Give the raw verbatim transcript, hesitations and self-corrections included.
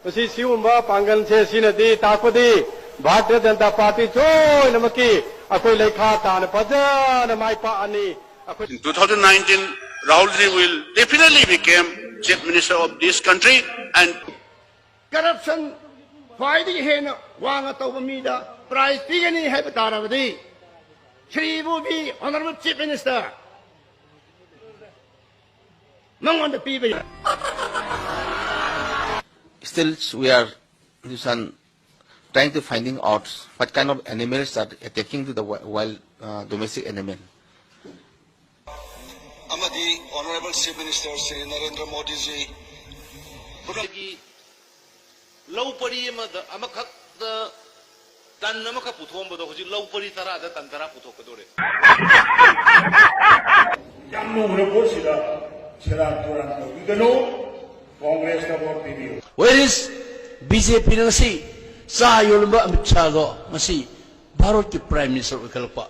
ꯃꯁꯤ ꯁꯤꯒꯨꯝꯕ ꯄꯥꯡꯒꯜꯁꯦ ꯁꯤꯅꯗꯤ ꯇꯥꯛꯄꯗꯤ ꯚꯥꯔꯇꯤꯌ ꯖꯅꯇꯥ ꯄꯥꯔꯇꯤ ꯁꯣꯏꯗꯅꯃꯛꯀꯤ ꯑꯩꯈꯣꯏ ꯂꯩꯈꯥ ꯇꯥꯅ ꯐꯖꯅ ꯃꯥꯏ ꯄꯥꯛꯑꯅꯤ꯫ ꯑꯩꯈꯣꯏ In two thousand nineteen, Rahulji will definitely become Chief Minister of this country and Corruption ꯈ꯭ꯋꯥꯏꯗꯒꯤ ꯍꯦꯟꯅ ꯋꯥꯡꯅ ꯇꯧꯕ ꯃꯤꯗ prize ꯄꯤꯒꯅꯤ ꯍꯥꯏꯕ ꯇꯥꯔꯕꯗꯤ ꯁ꯭ꯔꯤ ꯏꯕꯣꯕꯤ Honourable Chief Minister ꯃꯉꯣꯟꯗ ꯄꯤꯕ ꯌꯥꯏ꯫ Still, we are, this one, trying to finding out what kind of animals are attacking to the wi- wild uh, domestic animal. ꯑꯃꯗꯤ Honourable Chief Minister Shri Narendra ꯃꯣꯗꯤꯖꯤ ꯄꯨꯝꯅꯃꯛꯀꯤ ꯂꯧ ꯄꯔꯤ ꯑꯃꯗ ꯑꯃꯈꯛꯇ ꯇꯟ ꯑꯃꯈꯛ ꯄꯨꯊꯣꯛꯑꯝꯕꯗꯣ ꯍꯧꯖꯤꯛ ꯂꯧ ꯄꯔꯤ ꯇꯔꯥꯗ ꯇꯟ ꯇꯔꯥ ꯄꯨꯊꯣꯛꯀꯗꯧꯔꯦ꯫ ꯌꯥꯝ ꯂꯨꯈ꯭ꯔ ꯄꯣꯠꯁꯤꯗ ꯁꯦꯔꯥꯟ ꯇꯨꯔꯥꯟ ꯇꯧꯕꯤꯒꯅꯨ꯫ ꯀꯣꯡꯒ꯭ꯔꯦꯁꯇ ꯚꯣꯠ ꯄꯤꯕꯤꯌꯨ꯫ Where is B J P? ꯉꯁꯤ ꯆꯥ ꯌꯣꯜꯂꯝꯕ ꯑꯃꯤꯠ ꯁꯥꯍꯗꯣ ꯉꯁꯤ ꯚꯥꯔꯠꯀꯤ Prime Minister ꯑꯣꯏꯈꯠꯂꯛꯄ꯫